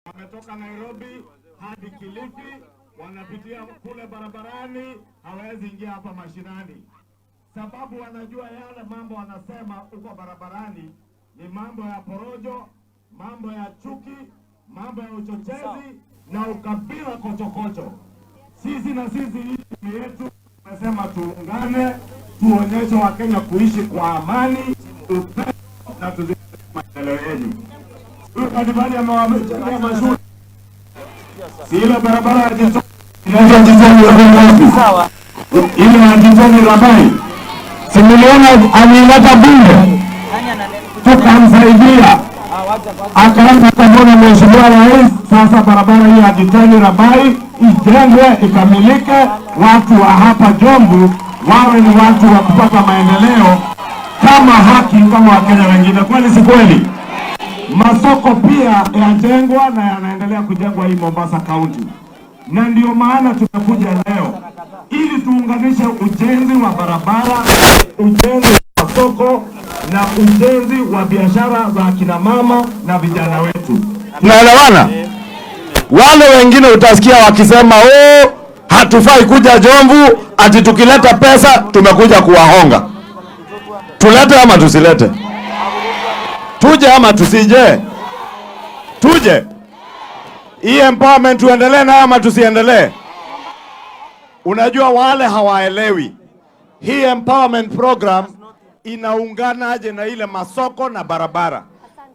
Wametoka Nairobi hadi Kilifi, wanapitia kule barabarani, hawawezi ingia hapa mashinani, sababu wanajua yale mambo wanasema huko barabarani ni mambo ya porojo, mambo ya chuki, mambo ya uchochezi na ukabila kochokocho. Sisi na sisi, hii timu yetu tumesema tuungane, tuonyeshe Wakenya kuishi kwa amani, upendo na tuzingatie maendeleo yenu. Huyu Kadibali amewajengea mashule, si ile barabara ya Jisoni inaitwa Jisoni wapi? Ile ya Jisoni Rabai, si mliona aliileta bunge tukamsaidia, akaanza kumwona Mheshimiwa Rais. Sasa barabara hii ya Jiteni Rabai ijengwe ikamilike, watu wa hapa Jomvu wawe ni watu wa kupata maendeleo kama haki kama Wakenya wengine. Kweli si kweli? Masoko pia yajengwa na yanaendelea kujengwa hii Mombasa County, na ndio maana tumekuja leo ili tuunganishe ujenzi wa barabara, ujenzi wa masoko na ujenzi wa biashara za akina mama na vijana wetu. Tunaelewana? Wale wengine utasikia wakisema oh, hatufai kuja Jomvu, ati tukileta pesa tumekuja kuwahonga. Tulete ama tusilete? Tuje ama tusije? Tuje. Hii empowerment tuendelee nayo ama tusiendelee? Unajua wale hawaelewi hii empowerment program inaunganaje na ile masoko na barabara.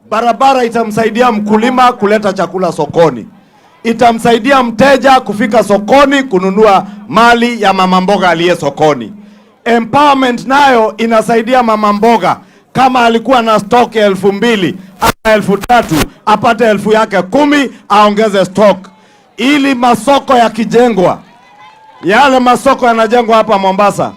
Barabara itamsaidia mkulima kuleta chakula sokoni, itamsaidia mteja kufika sokoni kununua mali ya mama mboga aliye sokoni. Empowerment nayo inasaidia mama mboga, kama alikuwa na stock ya 2,000 ama 3,000 apate 1,000 yake 10, aongeze stock, ili masoko yakijengwa, yale masoko yanajengwa hapa Mombasa.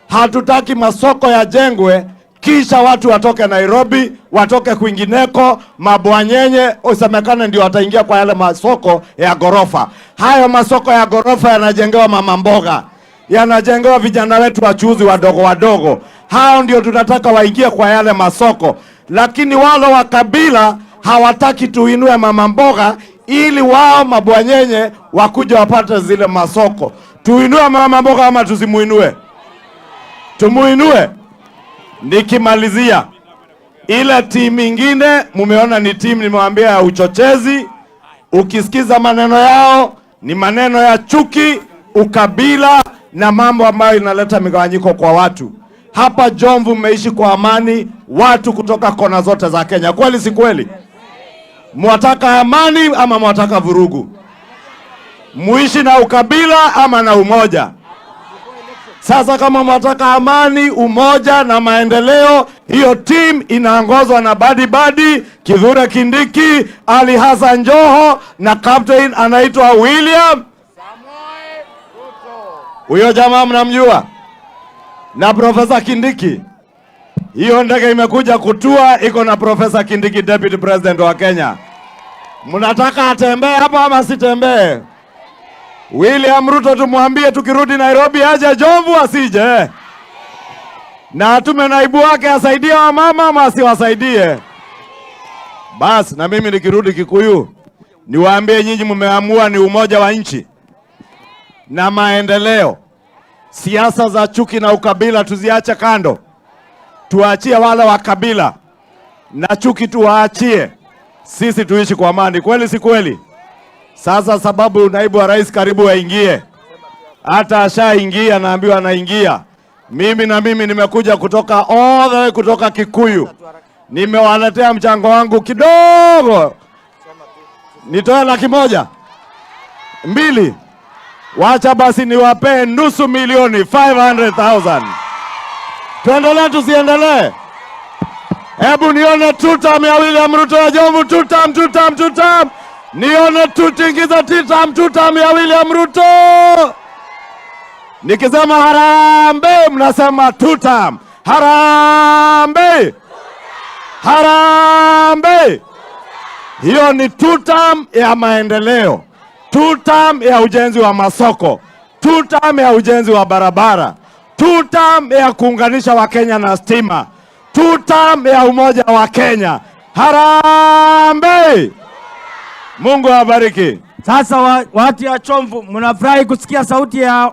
Hatutaki masoko yajengwe kisha watu watoke Nairobi, watoke kwingineko, mabwanyenye usemekane ndio wataingia kwa yale masoko ya ghorofa. Hayo masoko ya ghorofa yanajengewa mama mboga, yanajengewa vijana wetu wachuuzi wadogo wadogo. Hao ndio tunataka waingie kwa yale masoko, lakini wale wa kabila hawataki tuinue mama mboga ili wao mabwanyenye wakuja wapate zile masoko. Tuinue mama mboga ama tusimuinue? Tumuinue. Nikimalizia, ile timu ingine mumeona ni timu nimewambia ya uchochezi. Ukisikiza maneno yao ni maneno ya chuki, ukabila na mambo ambayo inaleta migawanyiko kwa watu. Hapa Jomvu mmeishi kwa amani, watu kutoka kona zote za Kenya. Kweli si kweli? Mwataka amani ama mwataka vurugu? Muishi na ukabila ama na umoja? Sasa kama mwataka amani, umoja na maendeleo, hiyo team inaongozwa na Badi Badi, Kithure Kindiki, Ali Hassan Joho na captain anaitwa William. Huyo jamaa mnamjua, na Profesa Kindiki. Hiyo ndege imekuja kutua, iko na Profesa Kindiki, deputy president wa Kenya. Mnataka atembee hapa ama asitembee? William Ruto tumwambie tukirudi Nairobi aje Jomvu asije, na atume naibu wake asaidie wamama ama asiwasaidie? Bas, na mimi nikirudi Kikuyu niwaambie nyinyi, mmeamua ni umoja wa nchi na maendeleo. Siasa za chuki na ukabila tuziache kando, tuachie wale wa kabila na chuki tuwaachie, sisi tuishi kwa amani. Kweli si kweli? Sasa sababu naibu wa rais karibu aingie, hata ashaingia, naambiwa anaingia. Mimi na mimi nimekuja kutoka all the way kutoka Kikuyu, nimewaletea mchango wangu kidogo. Nitoe 100,000 2, wacha basi niwapee 500,000, 500,000. Tuendelee tusiendelee? Hebu nione tutam ya William Ruto ya Jomvu, tutam, tutam, tutam. Nione tutingiza titam, tutam ya William Ruto. Nikisema harambee, mnasema tutam. Harambee, harambee. Hiyo ni tutam ya maendeleo, tutam ya ujenzi wa masoko, tutam ya ujenzi wa barabara, tutam ya kuunganisha Wakenya na stima, tutam ya umoja wa Kenya. Harambee! Mungu awabariki. Sasa watu ya Chomvu mnafurahi kusikia sauti ya